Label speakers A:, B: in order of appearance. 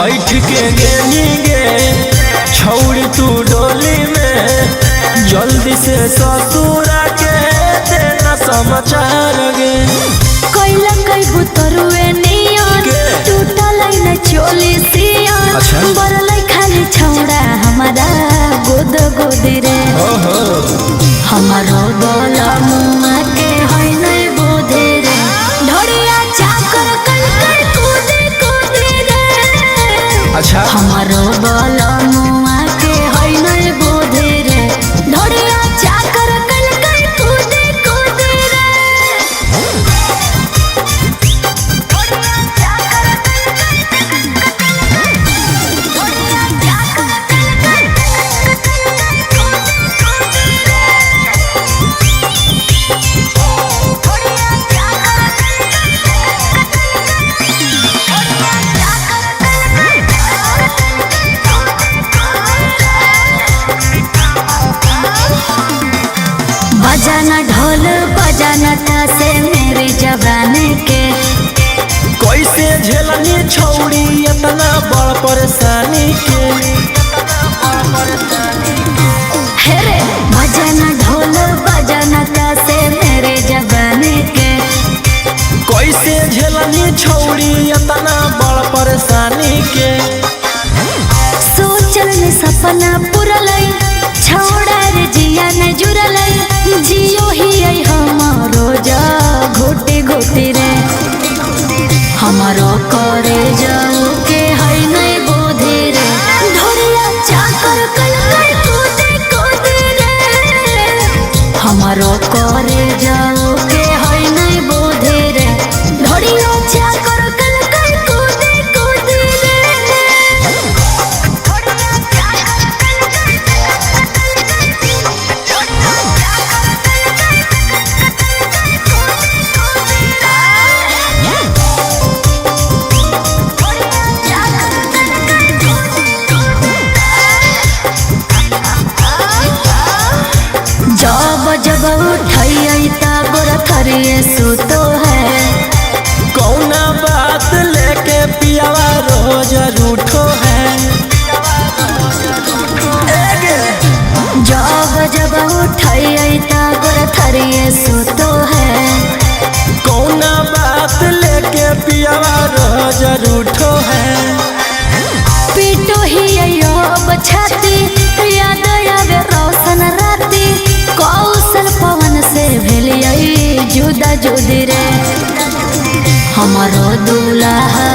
A: बैठ के गेनी गे छौड़ी तू डोली में, जल्दी से ससुरा के देना समाचार गे।
B: कैला कई बुतरुए नियन
A: के?
B: टूटल न चोली सियन।
A: अच्छा।
B: बरलै खाली छौड़ा हमारा गोद गोद रे।
A: ओहो।
B: हमारो बोला मुआ के है नहीं बोधे रे, ढोड़िया चाकर कल कल कूदे कूदे रे।
A: अच्छा।
B: हमारो बोला मुआ के है नहीं बोधे रे, ढोड़िया चाकर कल कल कूदे कूदे रे। ढोड़िया चाकर कल कल, ढोड़िया चाकर कल कल कूदे कूदे रे। ढोड़िया चाकर कल कल, ढोड़िया चाकर कल कल कूदे कूदे। बजाना ढोल बजाना तासे मेरे जवानी के।
A: कैसे झेलनी छौड़ी इतना बड़ परेशानी के।
B: हे रे बजाना ढोल बजाना तासे मेरे जवानी के।
A: कैसे झेलनी छौड़ी इतना बड़ परेशानी के।
B: सोचल में सपना पुरलै, छौड़ा रे जिया न जुरलै। जियो ही आई हमारो जा घोटे घोटे रे। हमारो करे जाओ के है नहीं बोधे रे, ढोरिया चाकर कल कल कूदे कूदे रे। हमारो करे जाओ के है नहीं बोधे रे, ढोरिया चाकर कल कल कूदे कूदे रे। ढोरिया चाकर कल कल, ढोरिया चाकर कल कल कूदे कूदे रे। जब जब उठैयै तब थरिये सुतो है।
A: कौना बात लेके पियावा रोज रूठो है।
B: जब जब उठैयै तब थरिये सुतो है।
A: कौना बात लेके पियावा रोज रूठो है।
B: पीटो ही अब छाती, याद आवे रोशन राती। कौशल पवन से भेलियै जुदा जुदी रे। हमारो दूल्हा